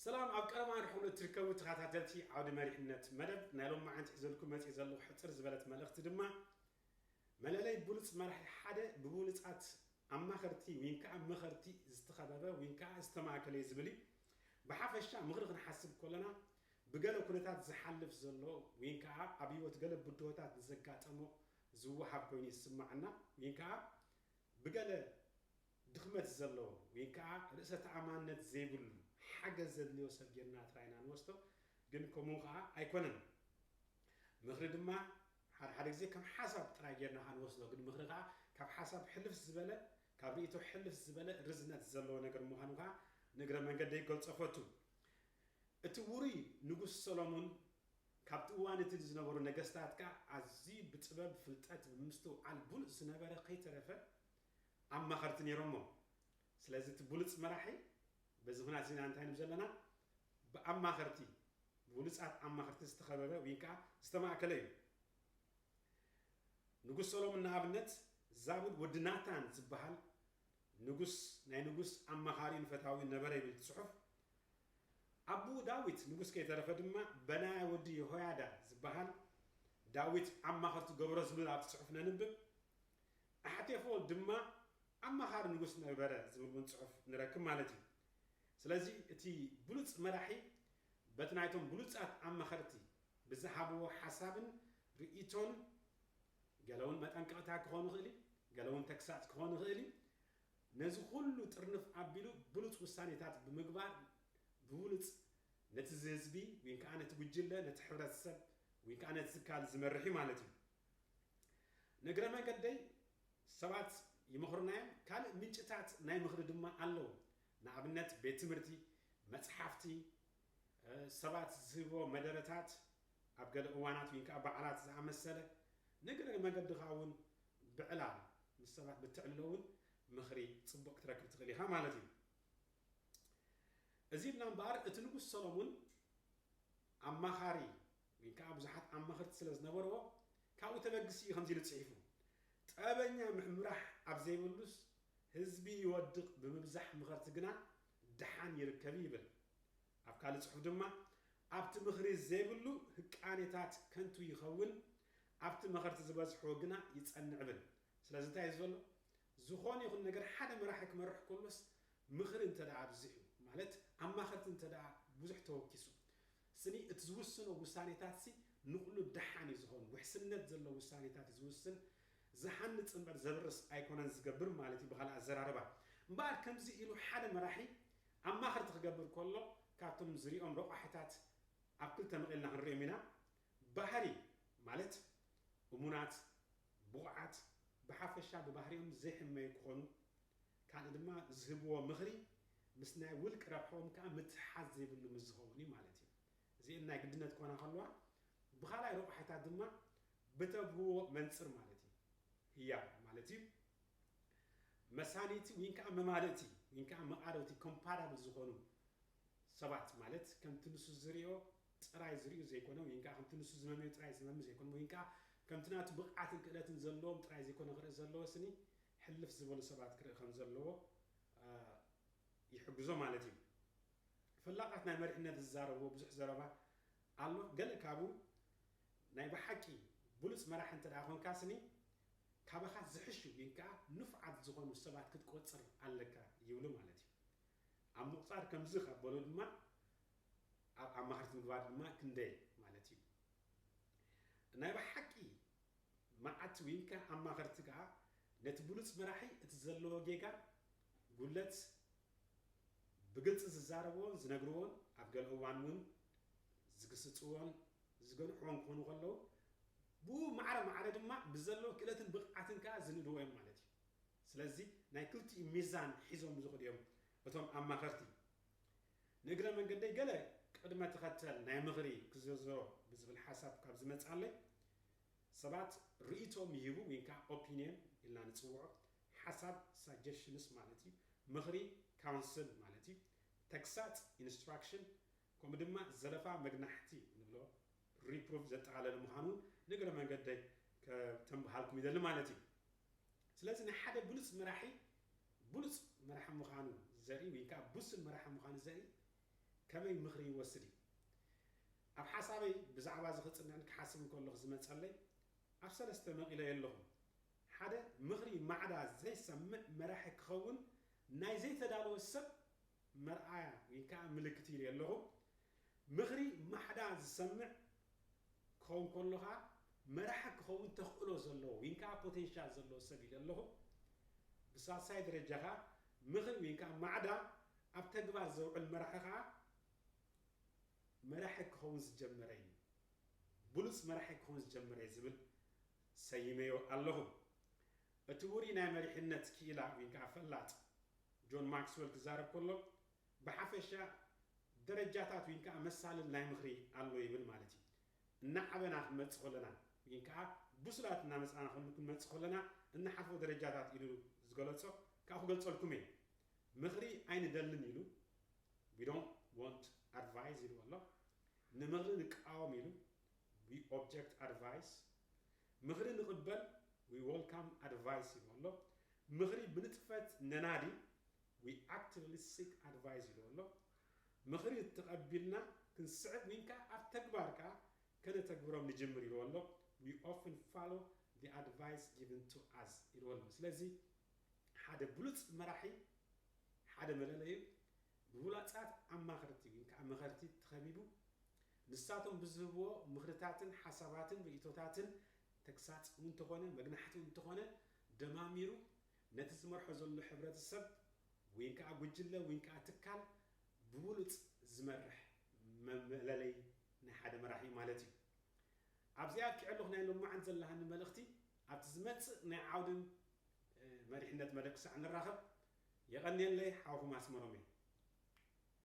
ሰላም፣ ኣብ ቀረባ ርሑም እትርከቡ ተኸታተልቲ ዓውዲ መሪሕነት መደብ፣ ናይ ሎማዓንቲ ሒዘልኩም መፂእ ዘለኹ ሕፅር ዝበለት መልእኽቲ ድማ፣ መለለይ ብሉፅ መራሒ ሓደ ብብሉፃት ኣማኸርቲ ወይን ከዓ መኸርቲ ዝተኸበበ ወይን ከዓ ዝተማእከለ እዩ ዝብል እዩ። ብሓፈሻ ምኽሪ ክንሓስብ ከለና፣ ብገለ ኩነታት ዝሓልፍ ዘሎ ወይን ከዓ ኣብ ህይወት ገለ ብድሆታት ንዘጋጠሞ ዝወሃብ ኮይኑ ይስማዓና፣ ወይን ከዓ ብገለ ድኽመት ዘለዎ ወይን ከዓ ርእሰ ተኣማንነት ዘይብሉ፣ ሓገዝ ዘድልዮ ሰብ ጌርና ጥራይ ኢና ንወስዶ። ግን ከምኡ ከዓ ኣይኮነን። ምኽሪ ድማ ሓደ ሓደ ግዜ ከም ሓሳብ ጥራይ ጌርና ከዓ ንወስዶ። ግን ምኽሪ ከዓ ካብ ሓሳብ ሕልፍ ዝበለ፣ ካብ ርእይቶ ሕልፍ ዝበለ ርዝነት ዘለዎ ነገር ምዃኑ ከዓ ንእግረ መንገደይ ክገልጾ ፈቱ። እቲ ውሩይ ንጉስ ሰሎሞን ካብቲ እዋን እቲ ዝነበሩ ነገስታት ከኣ ኣዝዩ ብጥበብ፣ ፍልጠት፣ ብምስትውዓል ብሉጽ ዝነበረ ከይተረፈ ኣማኸርቲ ነይሮሞ። ስለዚ እቲ ብሉጽ መራሒ፣ በዚ ኹናት እዚና እንታይ ንብል ዘለና? ብኣማኸርቲ፣ ብብሉጻት ኣማኸርቲ ዝተኸበበ ወይ ከዓ ዝተማእከለ እዩ። ንጉስ ሰሎሞን ንኣብነት ዛቡድ ወዲ ናታን ዝበሃል ንጉስ፣ ናይ ንጉስ ኣማኻሪን ፈታዊን ነበረ ይብል እቲ ጽሑፍ። ኣቦኡ ዳዊት ንጉስ ከይተረፈ ድማ በናያ ወዲ የሆያዳ ዝበሃል ዳዊት ኣማኸርቱ ገበሮ ዝብል ኣብቲ ጽሑፍ ነንብብ። ኣሕቴፎል ድማ ኣማኻሪ ንጉስ ነበረ ዝብል እውን ጽሑፍ ንረክብ ማለት እዩ። ስለዚ እቲ ብሉጽ መራሒ በቲ ናይቶም ብሉጻት ኣማኸርቲ ብዝሃብዎ ሓሳብን ርእይቶን፣ ገለ እውን መጠንቀቕታ ክኾን ይኽእል እዩ፣ ገለ እውን ተግሳጽ ክኾን ይኽእል እዩ። ነዚ ኩሉ ጥርንፍ ኣቢሉ ብሉጽ ውሳኔታት ብምግባር ብብሉጽ ነቲ ህዝቢ ወይ ከዓ ነቲ ጉጅለ፣ ነቲ ሕብረተሰብ ወይ ከዓ ነቲ ትካል ዝመርሕ እዩ ማለት እዩ። ንእግረ መንገደይ ሰባት ይመኽሩና እዮም። ካልእ ምንጭታት ናይ ምኽሪ ድማ ኣለዉ። ንኣብነት ቤት ትምህርቲ፣ መጽሓፍቲ፣ እ፣ ሰባት ዝህብዎ መደረታት፣ ኣብ ገለ እዋናት ወይ ከዓ በዓላት ዝኣመሰለ። ንእግረ መንገድኻ እውን ብዕላል ምስ ሰባት ብትዕልሎ እውን ምኽሪ ጽቡቕ ክትረክብ ትኽእል ኢኻ ማለት እዩ። እዚ ኢልና እምበኣር እቲ ንጉስ ሰሎሙን ኣማኻሪ ወይ ከዓ ብዙሓት ኣማኸርቲ ስለ ዝነበርዎ ካብኡ ተበግሲ እዩ ከምዚ ኢሉ ጽሒፉ፣ "ጠበኛ ምምራሕ ኣብ ዘይብሉስ ህዝቢ ይወድቕ፣ ብምብዛሕ ምኸርቲ ግና ደሓን ይርከብ" ይብል። ኣብ ካልእ ጽሑፍ ድማ፣ "ኣብቲ ምኽሪ ዘይብሉ ህቃኔታት ከንቱ ይኸውን፣ ኣብቲ መኸርቲ ዝበዝሖ ግና ይጸንዕ" ይብል። ስለዚ እንታይ እዩ ዘሎ? ዝኾነ ይኹን ነገር ሓደ መራሒ ክመርሕ ከሎስ ምኽሪ እንተ ደኣ ኣብዚሑ፣ ማለት ኣማኸርቲ እንተ ደኣ ብዙሕ ተወኪሱ፣ ስኒ እቲ ዝውስኖ ውሳኔታት ሲ ንኹሉ ደሓን እዩ ዝኸውን። ውሕስነት ዘለዎ ውሳኔታት እዩ ዝውስን። ዝሃንጽ እምበር ዘብርስ ኣይኮነን ዝገብር ማለት እዩ ብኻልእ ኣዘራርባ። እምበኣር ከምዚ ኢሉ ሓደ መራሒ ኣማኸርቲ ክገብር ከሎ ካብቶም ዝሪኦም ረቋሒታት ኣብ ክልተ መቒልና ክንሪኦም ኢና። ባህሪ ማለት እሙናት፣ ብቑዓት፣ ብሓፈሻ ብባህሪኦም ዘይሕመዩ ክኾኑ፣ ካልእ ድማ ዝህብዎ ምኽሪ ምስ ናይ ውልቂ ረብሕኦም ከኣ ምትሕሓዝ ዘይብሉ ምስ ዝኸውን እዩ ማለት እዩ። እዚአን ናይ ግድነት ክኾና ከለዋ፣ ብኻልኣይ ረቋሒታት ድማ ብተብህዎ መንጽር ማለት እዩ። ህያብ ማለት እዩ። መሳኒቲ ወይ ከዓ መማልእቲ ወይ ከዓ መቓረብቲ፣ ኮምፓራብል ዝኾኑ ሰባት ማለት ከምቲ ንሱ ዝሪኦ ጥራይ ዝሪኡ ዘይኮነ ወይ ከዓ ከምቲ ንሱ ዝመምዮ ጥራይ ዝመሚ ዘይኮነ ወይ ከዓ ከምቲ ናቱ ብቕዓትን ክእለትን ዘለዎም ጥራይ ዘይኮነ ክርኢ ዘለዎ ስኒ፣ ሕልፍ ዝበሉ ሰባት ክርኢ ከም ዘለዎ፣ አ፣ ይሕግዞ ማለት እዩ። ፈላቓት ናይ መሪሕነት ዝዛረብዎ ብዙሕ ዘረባ ኣሎ። ገለ ካብኡ ናይ ብሓቂ ብሉጽ መራሒ እንተ ደኣ ኾንካ ስኒ፣ ካባኻ ዝሕሹ ወይ ከዓ ንፉዓት ዝኾኑ ሰባት ክትቆጽር ኣለካ ይብሉ ማለት እዩ። ኣብ ምቑጻር ከምዚ ካብ በሉ ድማ ኣብ ኣማኸርቲ ምግባር ድማ ክንደይ ማለት እዩ። ናይ ብሓቂ መዓት ወይ ከዓ ኣማኸርቲ ከዓ ነቲ ብሉጽ መራሒ እቲ ዘለዎ ጌጋ፣ ጉድለት ብግልጺ ዝዛረብዎን ዝነግርዎን፣ ኣብ ገለ እዋን እውን ዝግስጽዎን ዝገንሕዎን ክኾኑ ከለዉ፣ ብኡ ማዕረ ማዕረ ድማ ብዘለዎ ክእለትን ብቕዓትን ከዓ ዝንእድዎ እዮም ማለት እዩ። ስለዚ ናይ ክልቲኡ ሚዛን ሒዞም ዝኸዱ እዮም እቶም ኣማኸርቲ። ንእግረ መንገደይ ገለ ቅድመ ተኸተል ናይ ምኽሪ ክዝርዝሮ ብዝብል ሓሳብ ካብ ዝመጽኣለይ፣ ሰባት ርእይቶም ይህቡ ወይ ከዓ ኦፒንየን ኢልና ንጽውዖ፣ ሓሳብ ሳጀሽንስ ማለት እዩ፣ ምኽሪ ካውንስል ማለት እዩ፣ ተግሳጽ ኢንስትራክሽን፣ ከምኡ ድማ ዘለፋ መግናሕቲ ንብሎ ሪፕሩፍ ዘጠቓለለ ምዃኑ ንእግረ መንገደይ ከተንብሃልኩም ይደሊ ማለት እዩ። ስለዚ ንሓደ ብሉጽ መራሒ ብሉጽ መራሒ ምዃኑ ዘርኢ ወይ ከዓ ብሱል መራሒ ምዃኑ ዘርኢ ከመይ ምኽሪ ይወስድ እዩ? ኣብ ሓሳበይ ብዛዕባ እዚ ክጽንዕን ክሓስብን ከለኹ ዝመጸለይ ኣብ ሰለስተ መቒለዮ ኣለኹ። ሓደ፣ ምኽሪ ማዕዳ ዘይሰምዕ መራሒ ክኸውን ናይ ዘይተዳለወ ሰብ መርኣያ ወይ ከዓ ምልክት ኢለ ኣለኹ። ምኽሪ ማዕዳ ዝሰምዕ ክኸውን ከሎ ከዓ መራሒ ክኸውን ተኽእሎ ዘለዎ ወይ ከዓ ፖቴንሻል ዘለዎ ሰብ ኢለ ኣለኹ። ብሳልሳይ ደረጃ ከዓ ምኽሪ ወይ ከዓ ማዕዳ ኣብ ተግባር ዘውዕል መራሒ ከዓ መራሒ ክኸውን ዝጀመረ እዩ። ብሉፅ መራሒ ክኸውን ዝጀመረ እዩ ዝብል ሰይመዮ ኣለኹ። እቲ ውሩይ ናይ መሪሕነት ክኢላ ወይ ከዓ ፈላጥ ጆን ማክስወል ክዛረብ ከሎ ብሓፈሻ ደረጃታት ወይ ከዓ መሳልል ናይ ምኽሪ ኣሎ ይብል ማለት እዩ። እናዓበና ክንመፅእ ከለና ወይ ከዓ ብሱላት እናመፃና ክንመፅእ ከለና እናሓልፎ ደረጃታት ኢሉ ዝገለፆ ካብኡ ክገልፀልኩም እየ። ምኽሪ ኣይንደልን ኢሉ we don't want advice ኢሉ ኣሎ። ንምኽሪ ንቃወም ኢሉ we object advice። ምኽሪ ንቕበል we welcome advice ኢሉ ኣሎ። ምኽሪ ብንጥፈት ነናዲ we actively seek advice ኢሉ ኣሎ። ምኽሪ ተቐቢልና ክንስዕብ ወይ ከዓ ኣብ ተግባር ከዓ ከነተግብሮም ንጅምር ኢሉ ኣሎ። We often follow the advice given to us ኢሉ ኣሎ። ስለዚ ሓደ ብሉፅ መራሒ ሓደ መለለዩ ብብሉፃት ኣማኸርቲ ወይ ከዓ መኸርቲ ተኸቢቡ ንሳቶም ብዝህብዎ ምኽርታትን ሓሳባትን ርእይቶታትን ተግሳፅ እውን እንተኾነ መግናሕቲ እውን እንተኾነ ደማሚሩ ነቲ ዝመርሖ ዘሎ ሕብረተሰብ ወይ ከዓ ጉጅለ ወይ ከዓ ትካል ብብሉፅ ዝመርሕ መ- መለለይ ናይ ሓደ መራሒ ማለት እዩ። ኣብዚኣ ኣብኪዐ ኣለኹ ናይ ሎማዓንቲ ዘለሃኒ መልእኽቲ ኣብቲ ዝመፅእ ናይ ዓውድን መሪሕነት መደብ ክሳዕ ንራኸብ የቐንየለይ ሓውኹም ኣስመሮም እየ።